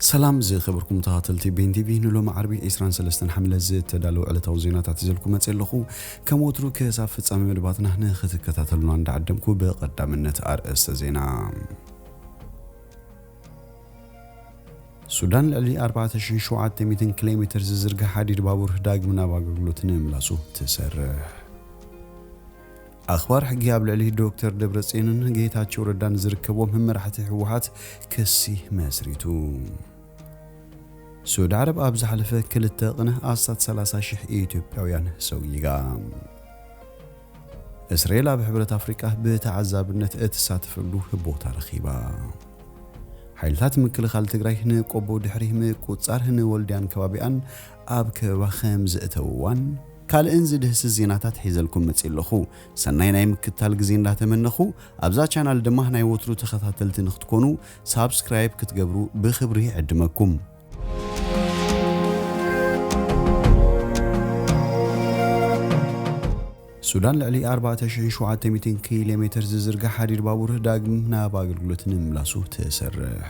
ሰላም ዝኸበርኩም ተኸታተልቲ ቤን ቲቪ፣ ንሎሚ ዓርቢ ዕስራን ሰለስተን ሓምለ ዝተዳለዉ ዕለታዊ ዜናታት ሒዘልኩም መፅእ ኣለኹ። ከም ወትሩ ክሳብ ፍጻሜ መደባትና ንኽትከታተሉና እንዳዓደምኩ ብቐዳምነት ኣርእስተ ዜና። ሱዳን ልዕሊ ኣርባዕተ ሽሕን ሸውዓተ ሚእትን ኪሎ ሜትር ዝዝርጋሕ ሓዲድ ባቡር ዳግም ናብ ኣገልግሎት ንምምላሱ ትሰርሕ። ኣኽባር ሕጊ ኣብ ልዕሊ ዶክተር ደብረጽዮንን ጌታቸው ረዳን ዝርከቦም መራሕቲ ህወሓት ክሲ መስሪቱ። ስዑዲ ዓረብ ኣብ ዝሓለፈ ክልተ ቅነ ኣስታት ሰላሳ ሽሕ ኢትዮጵያውያን ሰጒጋ። እስራኤል ኣብ ሕብረት ኣፍሪቃ ብተዓዛብነት እትሳተፈሉ ቦታ ረኺባ። ሓይልታት ምክልኻል ትግራይ ንቆቦ ድሕሪ ምቁጻር ንወልድያን ከባቢኣን ኣብ ከበባ ከም ዘእተውዋን ካልእን ዝድህስስ ዜናታት ሒዘልኩም መፅእ ኣለኹ። ሰናይ ናይ ምክታል ግዜ እንዳተመነኹ፣ ኣብዛ ቻናል ድማ ናይ ወትሩ ተኸታተልቲ ንክትኮኑ ሳብስክራይብ ክትገብሩ ብኽብሪ ይዕድመኩም። ሱዳን ልዕሊ ኣርባዕተ ሽሕን ሸውዓተ ሚእትን ኪሎ ሜትር ዝዝርጋሕ ሓዲድ ባቡር ዳግም ናብ ኣገልግሎት ንምምላሱ ትሰርሕ።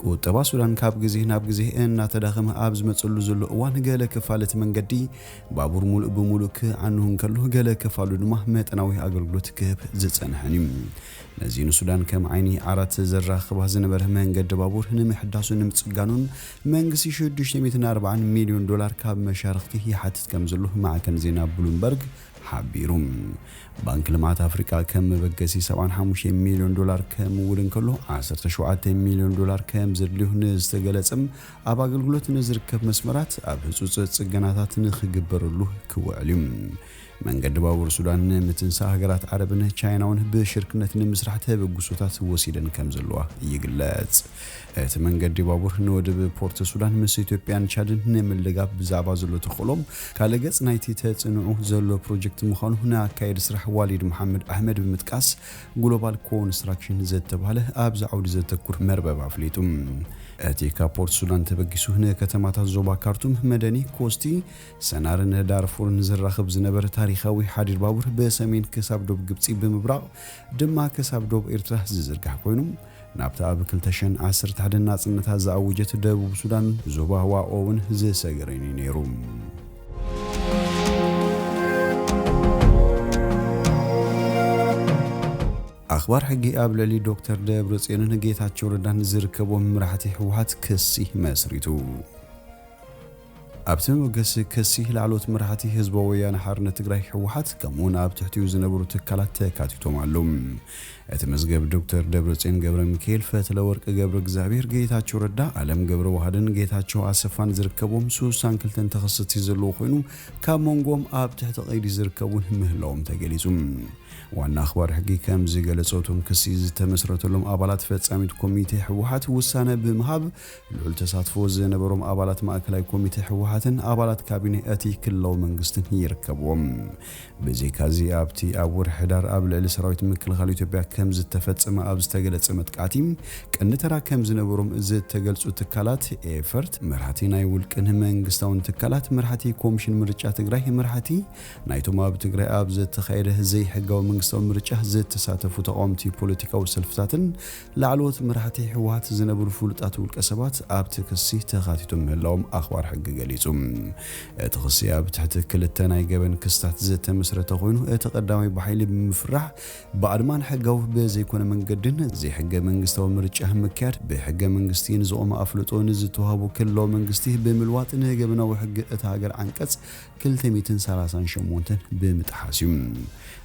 ቁጠባ ሱዳን ካብ ግዜ ናብ ግዜ እናተዳኸመ ኣብ ዝመፅሉ ዘሎ እዋን፣ ገለ ክፋል እቲ መንገዲ ባቡር ሙሉእ ብሙሉእ ክዓኑ እንከሎ፣ ገለ ክፋሉ ድማ መጠናዊ ኣገልግሎት ክህብ ዝፀንሐን እዩ። ነዚ ንሱዳን ከም ዓይኒ ዓራት ዘራኽባ ዝነበረ መንገዲ ባቡር ንምሕዳሱን ንምፅጋኑን መንግስቲ ሽዱሽተ ሚእትን ኣርባዓን ሚልዮን ዶላር ካብ መሻርኽቲ ይሓትት ከም ዘሎ ማዕከን ዜና ብሉምበርግ ሓቢሩ። ባንክ ልምዓት ኣፍሪቃ ከም መበገሲ ሰብዓን ሓሙሽተ ሚልዮን ዶላር ከምውል እንከሎ፣ ዓሰርተ ሸውዓተ ሚልዮን ዶላር ከም ዘድልዩ ንዝተገለጸም ኣብ ኣገልግሎት ንዝርከብ መስመራት ኣብ ህጹጽ ጽገናታት ንኽግበረሉ ክውዕል እዩ። መንገዲ ባቡር ሱዳን ንምትንሳእ ሃገራት ዓረብን ቻይናውን ብሽርክነት ንምስራሕ ተበግሶታት ወሲደን ከም ዘለዋ ይግለጽ። እቲ መንገዲ ባቡር ንወደብ ፖርት ሱዳን ምስ ኢትዮጵያን ቻድን ንምልጋብ ብዛዕባ ዘሎ ተኽእሎም ካልእ ገጽ ናይቲ ተጽንዑ ዘሎ ፕሮጀክት ምዃኑ ንኣካየዲ ስራሕ ዋሊድ መሓመድ ኣሕመድ ብምጥቃስ፣ ግሎባል ኮንስትራክሽን ዝተባህለ ኣብዚ ዓውዲ ዘተኩር መርበብ ኣፍሊጡ። እቲ ካብ ፖርት ሱዳን ተበጊሱ ንከተማታት ዞባ ካርቱም፣ መደኒ፣ ኮስቲ፣ ሰናርን ዳርፉርን ዘራኽብ ዝነበረ ታሪኻዊ ሓዲድ ባቡር ብሰሜን ክሳብ ዶብ ግብጺ፣ ብምብራቕ ድማ ክሳብ ዶብ ኤርትራ ዝዝርጋሕ ኮይኑ፣ ናብቲ ኣብ ክልተ ሽሕን ዓሰርተ ሓደን ናጽነታ ዝኣወጀት ደቡብ ሱዳን ዞባ ዋኦ እውን ዝሰገረን እዩ ነይሩ። ኣኽባር ሕጊ ኣብ ልዕሊ ዶክተር ደብረጽዮንን ጌታቸው ረዳን ዝርከቦም መራሕቲ ህወሓት ክሲ መስሪቱ። ኣብቲ መበገሲ ክሲ ላዕለዎት መራሕቲ ህዝባዊ ወያነ ሓርነት ትግራይ ህወሓት፣ ከምኡውን ኣብ ትሕቲኡ ዝነበሩ ትካላት ተካቲቶም ኣለዉ። እቲ መዝገብ ዶክተር ደብረጽዮን ገብረ ሚካኤል፣ ፈትለወርቅ ገብረ እግዚኣብሔር፣ ጌታቸው ረዳ፣ ኣለም ገብረ ዋህድን ጌታቸው ኣሰፋን ዝርከቦም ስሳን ክልተን ተኸሰስቲ ዘለዉ ኮይኑ፣ ካብ መንጎም ኣብ ትሕቲ ቀይዲ ዝርከቡን ምህላዎም ተገሊጹ። ዋና ኣኽባር ሕጊ ከም ዝገለጾ፣ እቶም ክሲ ዝተመስረተሎም ኣባላት ፈጻሚት ኮሚቴ ህወሓት ውሳነ ብምሃብ፣ ልዑል ተሳትፎ ዝነበሮም ኣባላት ማእከላይ ኮሚቴ ህወሓትን ኣባላት ካቢኔ እቲ ክልላዊ መንግስትን ይርከብዎም። ብዘይካዚ፣ ኣብቲ ኣብ ወርሒ ሕዳር ኣብ ልዕሊ ሰራዊት ምክልኻል ኢትዮጵያ ከም ዝተፈጸመ ኣብ ዝተገለጸ መጥቃዕቲ ቀንዲ ተራ ከም ዝነበሮም ዝተገልጹ ትካላት ኤፈርት፣ መራሕቲ ናይ ውልቅን መንግስታውን ትካላት፣ መራሕቲ ኮሚሽን ምርጫ ትግራይ፣ መራሕቲ ናይቶም ኣብ ትግራይ ኣብ ዝተኻየደ ዘይሕጋዊ መንግስታዊ ምርጫ ዝተሳተፉ ተቓወምቲ ፖለቲካዊ ሰልፍታትን ላዕለዎት መራሕቲ ህወሓት ዝነበሩ ፍሉጣት ውልቀ ሰባት ኣብቲ ክሲ ተኻቲቶም ምህላዎም ኣኽባር ሕጊ ገሊጹ። እቲ ክሲ ኣብ ትሕቲ ክልተ ናይ ገበን ክስታት ዝተመስረተ ኮይኑ፣ እቲ ቀዳማይ ብሓይሊ ብምፍራሕ ብኣድማን ሕጋዊ ብዘይኮነ መንገድን ዘይሕገ መንግስታዊ ምርጫ ምክያድ፣ ብሕገ መንግስቲ ንዝቖመ ኣፍልጦ ንዝተዋህቡ ክልላዊ መንግስቲ ብምልዋጥ፣ ንገበናዊ ሕጊ እታ ሃገር ዓንቀጽ ክልተ ሚእትን ሰላሳን ሸሞንተን ብምጥሓስ እዩ።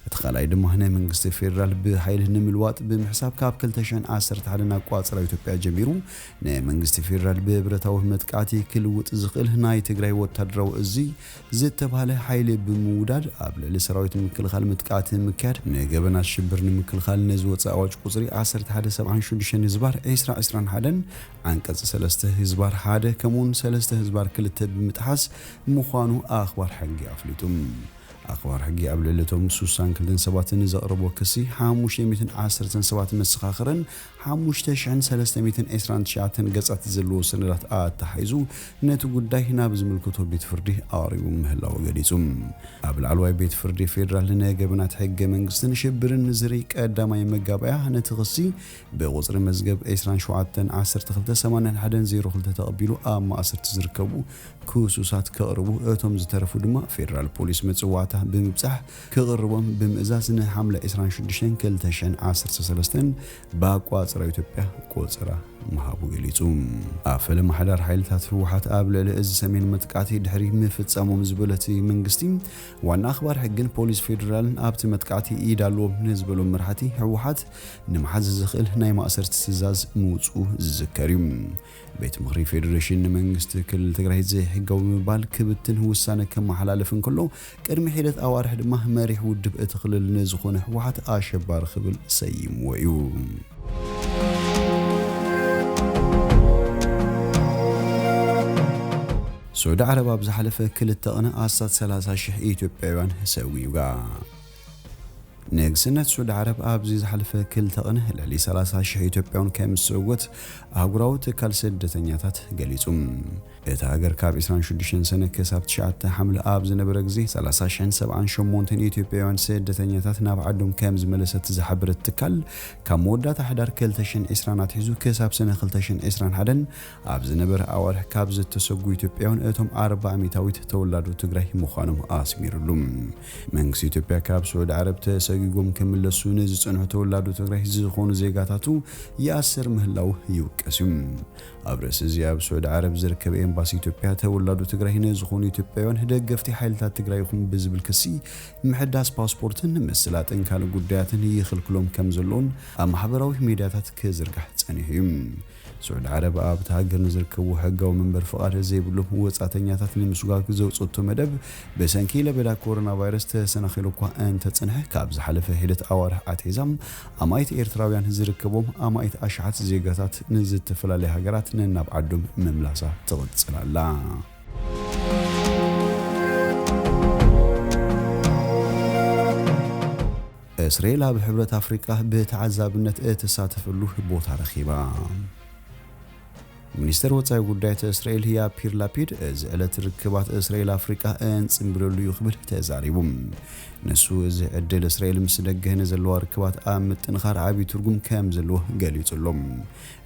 እቲ ካልኣይ ድማ ናይ መንግስቲ ፌዴራል ብሓይሊ ንምልዋጥ ብምሕሳብ፣ ካብ ክልተ ሽሕን ዓሰርተ ሓደን ኣቋጽራ ኢትዮጵያ ጀሚሩ ንመንግስቲ ፌዴራል ብብረታዊ መጥቃዕቲ ክልውጥ ዝኽእል ናይ ትግራይ ወታደራዊ እዚ ዝተባህለ ሓይሊ ብምውዳድ፣ ኣብ ልዕሊ ሰራዊት ምክልኻል መጥቃዕቲ ምክያድ፣ ንገበናት ሽብር ንምክልኻል ንዝወፀ ኣዋጅ ቁፅሪ ዓሰርተ ሓደ ሰብዓን ሽዱሽተን ህዝባር ዕስራ ዕስራን ሓደን ዓንቀፅ ሰለስተ ህዝባር ሓደ ከምኡውን ሰለስተ ህዝባር ክልተ ብምጥሓስ ምዃኑ ኣኽባር ሕጊ ኣፍሊጡ። ኣኽባር ሕጊ ኣብ ልዕሊ እቶም ስሳን ክልተን ሰባት ንዘቕረቦ ክሲ ሓሙሽተ ሚእትን ዓሰርተን ሰባት መሰኻኽርን ሓሙሽተ ሽሕን ሰለስተ ሚእትን ዕስራን ትሽዓተን ገጻት ዘለዎ ሰነዳት ኣተሓሒዙ ነቲ ጉዳይ ናብ ዝምልከቶ ቤት ፍርዲ ኣቕሪቡ ምህላዉ ገሊጹ። ኣብ ላዕለዋይ ቤት ፍርዲ ፌደራል ንገበናት ሕገ መንግስትን ሽብርን ዝርኢ ቀዳማይ መጋባእያ ነቲ ክሲ ብቁጽሪ መዝገብ ዕስራን ሸውዓተን ዓሰርተ ክልተ ሰማንያን ሓደን ዜሮ ክልተ ተቐቢሉ ኣብ ማእሰርቲ ዝርከቡ ክሱሳት ከቕርቡ፣ እቶም ዝተረፉ ድማ ፌደራል ፖሊስ መጽዋዕታ ብምብጻሕ ክቕርቦም ብምእዛዝ ንሓምለ ዕስራን ሽዱሽተን ክልተ ሽሕን ዓሰርተ ሰለስተን ብኣቋጽራ ኢትዮጵያ ቆጸራ ምሃቡ ገሊጹ። ኣብ ፈለማ ሓዳር ሓይልታት ህወሓት ኣብ ልዕሊ እዚ ሰሜን መጥቃዕቲ ድሕሪ ምፍጻሞም ዝበለ እቲ መንግስቲ፣ ዋና ኣኽባር ሕግን ፖሊስ ፌደራልን ኣብቲ መጥቃዕቲ ኢድ ኣለዎም ንዝበሎም መራሕቲ ህወሓት ንምሓዝ ዘኽእል ናይ ማእሰርቲ ትእዛዝ ምውጽኡ ዝዝከር እዩ። ቤት ምኽሪ ፌደሬሽን ንመንግስቲ ክልል ትግራይ ዘይሕጋዊ ምባል ክብትን ውሳነ ከመሓላልፍ እንከሎ፣ ቅድሚ ሒደት ኣዋርሕ ድማ መሪሕ ውድብ እቲ ክልል ንዝኾነ ህወሓት ኣሸባሪ ክብል ሰይምዎ እዩ። ስዑዲ ዓረብ ኣብ ዝሓለፈ ክልተ ቕነ ኣስታት ሰላሳ ሽሕ ኢትዮጵያውያን ሰጒጋ። ንግስነት ስዑዲ ዓረብ ኣብዚ ዝሓለፈ ክልተ ቕነ ልዕሊ ሰላሳ ሽሕ ኢትዮጵያውያን ከም ዝሰጎት ኣህጉራዊ ትካል ስደተኛታት ገሊጹ። እታ ሃገር ካብ ዕስራን ሽዱሽተን ሰነ ክሳብ ትሽዓተ ሓምለ ኣብ ዝነበረ ግዜ ሰላሳ ሽሕን ሰብዓን ሸሞንተን ኢትዮጵያውያን ስደተኛታት ናብ ዓዶም ከም ዝመለሰት ዝሓበረት ትካል፣ ካብ መወዳእታ ሕዳር ክልተ ሽሕን ዕስራን ኣትሒዙ ክሳብ ሰነ ክልተ ሽሕን ዕስራን ሓደን ኣብ ዝነበረ ኣዋርሕ ካብ ዝተሰጉ ኢትዮጵያውያን እቶም ኣርባ ሚእታዊት ተወላዶ ትግራይ ምዃኖም ኣስሚሩሉ። መንግስቲ ኢትዮጵያ ካብ ስዑዲ ዓረብ ተሰጊጎም ክምለሱ ንዝጸንሑ ተወላዶ ትግራይ ዝኾኑ ዜጋታቱ ይኣስር ምህላዉ ይውቀስ እዩ። ኣብ ርእሲ እዚ ኣብ ስዑዲ ዓረብ ዝርከብ ኤምባሲ ኢትዮጵያ ተወላዶ ትግራይ ንዝኾኑ ኢትዮጵያውያን ደገፍቲ ሓይልታት ትግራይ ይኹን ብዝብል ክሲ ምሕዳስ ፓስፖርትን ምስላጥን ካልእ ጉዳያትን ይኽልክሎም ከም ዘለውን ኣብ ማሕበራዊ ሚድያታት ክዝርጋሕ ጸኒሑ እዩ። ስዑዲ ዓረብ ኣብታ ሃገር ንዝርከቡ ሕጋዊ መንበሪ ፍቓድ ዘይብሎም ወጻእተኛታት ንምስጓግ ዘውጽእቶ መደብ ብሰንኪ ለበዳ ኮሮና ቫይረስ ተሰናኺሉ እኳ እንተጸንሐ፣ ካብ ዝሓለፈ ሒደት ኣዋርሕ ኣትሒዛ ኣማኢት ኤርትራውያን ዝርከቦም ኣማኢት ኣሽሓት ዜጋታት ንዝተፈላለያ ሃገራት ነናብ ዓዶም ምምላሳ ትቕጽል ኣላ። እስራኤል ኣብ ሕብረት ኣፍሪቃ ብተዓዛብነት እትሳተፈሉ ቦታ ረኺባ። ሚኒስተር ወጻኢ ጉዳያት እስራኤል ያፒር ላፒድ፣ እዚ ዕለት ርክባት እስራኤል ኣፍሪቃ እንጽምብለሉ እዩ ክብል ተዛሪቡ። ንሱ፣ እዚ ዕድል እስራኤል ምስ ደገ ንዘለዋ ርክባት ኣብ ምጥንኻር ዓቢ ትርጉም ከም ዘለዎ ገሊጹ ኣሎ።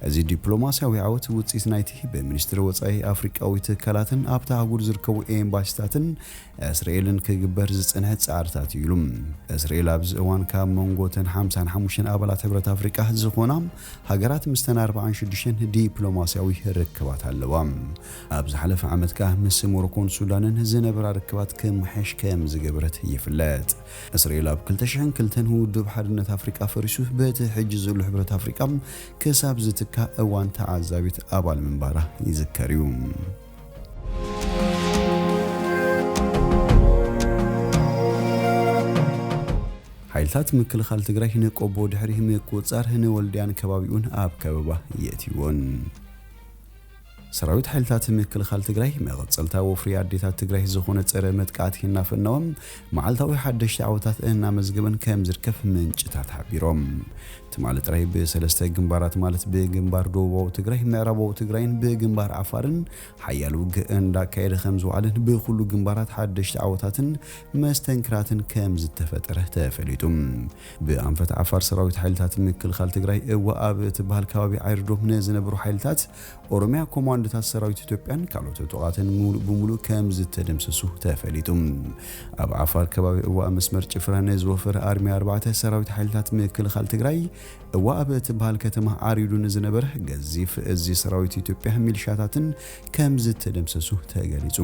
እዚ ዲፕሎማስያዊ ዓወት ውጽኢት ናይቲ ብሚኒስትሪ ወጻኢ ኣፍሪቃዊ ትካላትን ኣብታ ኣህጉር ዝርከቡ ኤምባሲታትን እስራኤልን ክግበር ዝጸንሐ ጻዕርታት እዩ ኢሉ። እስራኤል ኣብዚ እዋን ካብ መንጎ እተን ሓምሳን ሓሙሽተን ኣባላት ሕብረት ኣፍሪቃ ዝኾና ሃገራት ምስተን ኣርባዓን ሽዱሽተን ዲፕሎማስያዊ ርክባት ኣለዋ። ኣብ ዝሓለፈ ዓመት ከኣ ምስ ሞሮኮን ሱዳንን ዝነበራ ርክባት ክምሕሽ ከም ዝገበረት ይፍለጥ። እስራኤል ኣብ ክልተ ሽሕን ክልተን ውድብ ሓድነት ኣፍሪቃ ፈሪሱ በቲ ሕጂ ዘሎ ሕብረት ኣፍሪቃ ክሳብ ዝትካ እዋን ተዓዛቢት ኣባል ምንባራ ይዝከር እዩ። ሓይልታት ምክልኻል ትግራይ ንቆቦ ድሕሪ ምቁጽጻር ንወልድያን ከባቢኡን ኣብ ከበባ የእትይዎን። ሰራዊት ሓይልታት ምክልኻል ትግራይ መቐጸልታ ወፍሪ ኣዴታት ትግራይ ዝኾነ ጸረ መጥቃዕቲ እናፈነወ መዓልታዊ ሓደሽቲ ዓወታት እናመዝገበን ከም ዝርከብ ምንጭታት ሓቢሮም። ትማሊ ጥራይ ብሰለስተ ግንባራት ማለት ብግንባር ደቡባዊ ትግራይ፣ ምዕራባዊ ትግራይን ብግንባር ዓፋርን ሓያል ውግእ እንዳካየደ ከም ዝውዓለን ብኹሉ ግንባራት ሓደሽቲ ዓወታትን መስተንክራትን ከም ዝተፈጠረ ተፈሊጡ። ብኣንፈት ዓፋር ሰራዊት ሓይልታት ምክልኻል ትግራይ እዋ ኣብ እትበሃል ከባቢ ዓይርዶም ንዝነበሩ ሓይልታት ኦሮሚያ ኮማንዶታት ሰራዊት ኢትዮጵያን ካልኦት ዕጡቓትን ሙሉእ ብሙሉእ ከም ዝተደምሰሱ ተፈሊጡ። ኣብ ዓፋር ከባቢ እዋ መስመር ጭፍራ ንዝወፈረ ኣርሚ ኣርባዕተ ሰራዊት ሓይልታት ምክልኻል ትግራይ እዋ ኣብ እትበሃል ከተማ ዓሪዱ ንዝነበረ ገዚፍ እዚ ሰራዊት ኢትዮጵያ ሚሊሻታትን ከም ዝተደምሰሱ ተገሊጹ።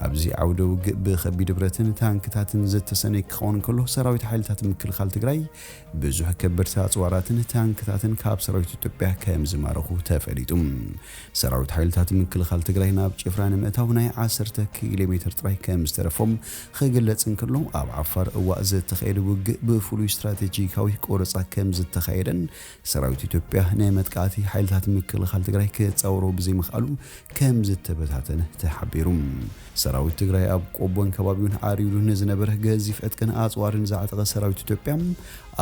ኣብዚ ዓውደ ውግእ ብኸቢድ ብረትን ታንክታትን ዝተሰነየ ክኸውን ከሎ፣ ሰራዊት ሓይልታት ምክልኻል ትግራይ ብዙሕ ከበድቲ ኣጽዋራትን ታንክታትን ካብ ሰራዊት ኢትዮጵያ ከም ዝማረኹ ተፈሊጡ። ሰራዊት ሓይልታት ምክልኻል ትግራይ ናብ ጭፍራ ንምእታው ናይ ዓሰርተ ኪሎ ሜትር ጥራይ ከም ዝተረፎም ክግለጽ እንከሎ፣ ኣብ ዓፋር እዋእ ዝተኻየደ ውግእ ብፍሉይ ስትራቴጂካዊ ቆረጻ ከም ዝተኻየደን ሰራዊት ኢትዮጵያ ንመጥቃዕቲ ሓይልታት ምክልኻል ትግራይ ክጻወሮ ብዘይምኽኣሉ ከም ዝተበታተነ ተሓቢሩ። ሰራዊት ትግራይ ኣብ ቆቦን ከባቢውን ዓሪዱ ንዝነበረ ገዚፍ ዕጥቅን ኣጽዋርን ዝዓጠቐ ሰራዊት ኢትዮጵያ፣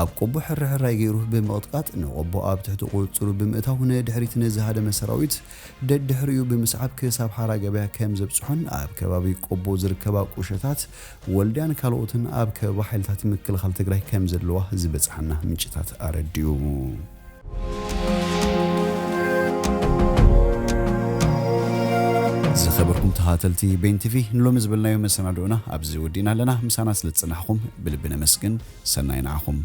ኣብ ቆቦ ሕርሕራይ ገይሩ ብምቕጥቃጥ ንቆቦ ኣብ ትሕቲ ቁጽሩ ብምእታው፣ ንድሕሪት ንዝሃደመ ሰራዊት ደድሕሪኡ ብምስዓብ ክሳብ ሓራ ገበያ ከም ዘብጽሖን ኣብ ከባቢ ቆቦ ዝርከባ ቁሸታት ወልድያን ካልኦትን ኣብ ከበባ ሓይልታት ምክልኻል ትግራይ ከም ዘለዋ ዝበጽሓና ምንጭታት ኣረድኡ። ዝኸበርኩም ተኸታተልቲ ቤን ቲቪ፣ ንሎሚ ዝበልናዮ መሰናድኦና ኣብዚ ወዲእና ኣለና። ምሳና ስለ ዝጸናሕኩም ብልቢ ነመስግን። ሰናይ ንዓኹም።